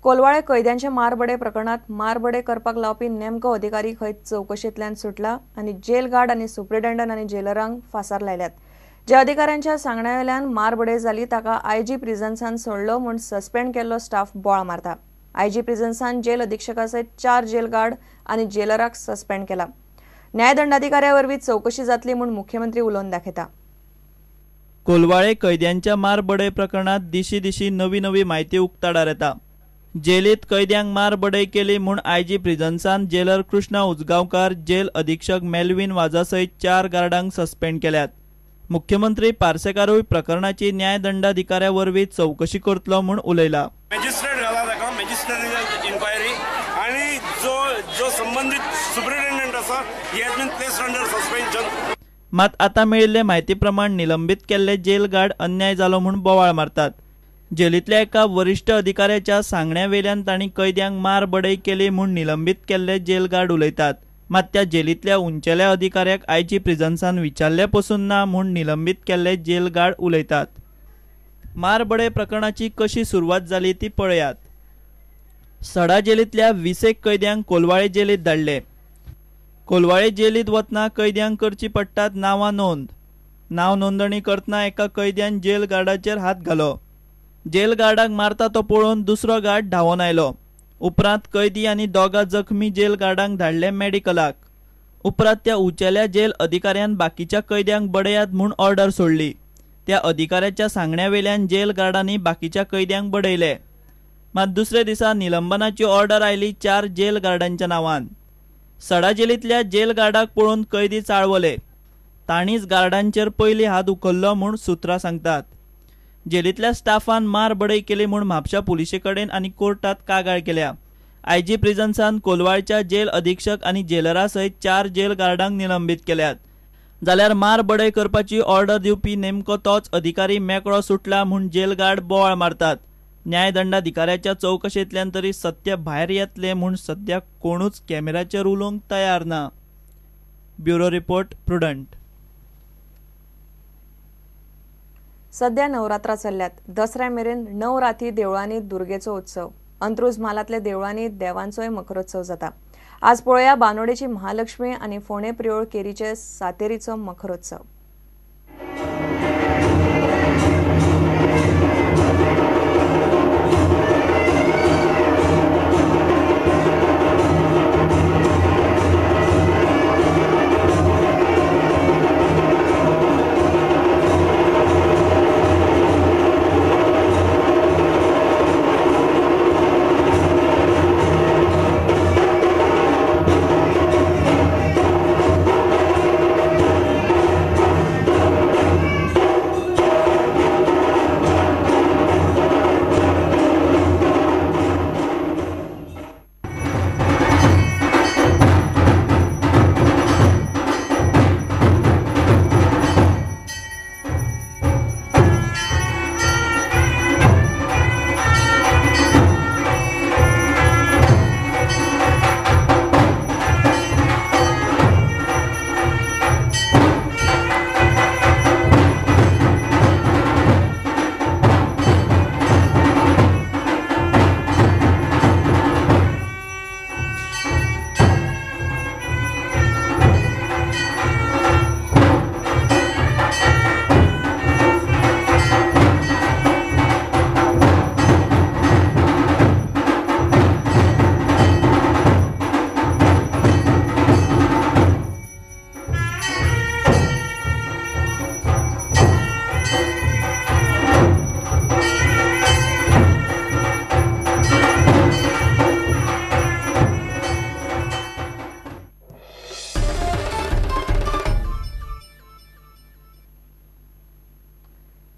कोलवाळे कैद्यांचे मारबडे प्रकरणात मारबडे करपाक लावपी नेमको अधिकारी खंय चवकशेंतल्यान सुटला आनी जेल गार्ड आनी सुप्रिटेंडंट आनी जेलरांक फासार लायल्यात। ज्या अधिकाऱ्यांच्या सांगण्यावेल्यान मारबडे जाली ताका आयजी प्रिझन्सान सोडलो म्हूण सस्पेंड केल्लो स्टाफ बोळा मारता। आयजी प्रिझन्सान जेल अधीक्षका सयत 4 जेल गार्ड आनी जेलराक सस्पेंड केला। न्यायदंडाधिकाऱ्या वरवीं चवकशी जातली म्हूण मुख्यमंत्री उलोवन दाखयता। कोलवाळे कैद्यांच्या मारबडय प्रकरणात दिशी दिशी नवी नवी माहिती उक्ताडार येता। जेलीत कैद्यांक मारबडय केली म्हूण आयजी प्रिझन्सान जेलर कृष्णा उजगांवकार, जेल अधीक्षक मेल्विन वाजा सयत 4 गार्डांक सस्पेंड केल्यात। मुख्यमंत्री पार्सेकारूय प्रकरणाची न्यायदंडाधिकाऱ्या वरवीं चवकशी करतलो म्हूण उलयला। मॅजिस्ट्रेट घाला ताका, मॅजिस्ट्रेट इन्क्वायरी आनी जो जो संबंधित सुप्रिटेंडंट आसा he has been placed under suspension. मात आता मेळिल्ले म्हायती प्रमाण निलंबीत केल्ले जेल गार्ड अन्याय जालो म्हूण बोवाळ मारतात। जेलींतल्या एका वरिश्ठ अधिकाऱ्याच्या सांगण्या वेल्यान तांणी कैद्यांक मार बडय केली म्हूण निलंबीत केल्ले जेल गार्ड उलयतात। मात त्या जेलींतल्या उंचेल्या अधिकाऱ्याक आयजी प्रिझन्सान विचारले पसून ना म्हूण निलंबीत केल्ले जेल गार्ड उलयतात। मार बडय प्रकरणाची कशी सुरवात जाली ती पळयात। सडा जेलींतल्या 20 कैद्यांक कोलवाळे जेलींत धाडले। कोलवाळे जेलींत वतना कैद्यांक करची पडटात नांवां नोंद। नांव नोंदणी करतना एका कैद्यान जेल गार्डाचेर हात घालो। जेल गार्डाक मारता तो पळोवन दुसरो गार्ड धांवोन आयलो। उपरांत कैदी आनी 2 जखमी जेल गार्डांक धाडले मेडिकलाक। उपरांत त्या उंचेल्या जेल अधिकाऱ्यान बाकीच्या कैद्यांक बडयात म्हूण ऑर्डर सोडली। त्या अधिकाऱ्याच्या सांगण्या वेल्यान जेल गार्डांनी बाकीच्या कैद्यांक बडयले। मात दुसरे दिसा निलंबनाची ऑर्डर आयली 4 जेल गार्डांच्या नांवान। सडा जेलींतल्या जेल गार्डाक पळोवन कैदी चाळवले। तांणीच गार्डांचेर पयलीं हात उखल्लो म्हूण सुत्रां सांगतात। जेलींतल्या स्टाफान मार बडय केली म्हूण म्हापशा पुलिशे कडेन आनी कोर्टात कागाळ केल्या। आयजी प्रिझन्सान कोलवाळच्या जेल अधीक्षक आनी जेलरा सयत 4 जेल गार्डांक निलंबीत केल्यात। जाल्यार मार बडय करपाची ऑर्डर दिवपी नेमको तोच अधिकारी मेकळो सुटला म्हूण जेल गार्ड बोवाळ मारतात। न्यायदंडाधिकाऱ्याच्या चवकशेंतल्यान तरी सत्य भायर येतलें म्हूण सद्या कोणूच कॅमेराचेर उलोवंक तयार ना। Bureau report, Prudent. सध्या नवरात्रा चल्ल्यात। दसऱ्या मेरेन 9 राती देवळांनी दुर्गेचो उत्सव। अंत्रुज म्हालांतल्या देवळांनी देवांचोय मखरोत्सव जाता। आज पळोवया बानोडेची महालक्ष्मी आनी फोंडें प्रियोळ केरीचे सातेरीचो मखरोत्सव।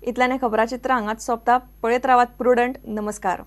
इतल्याने खबराचित्र हांगाच सोंपता। पळयत रावात प्रुडंट। नमस्कार।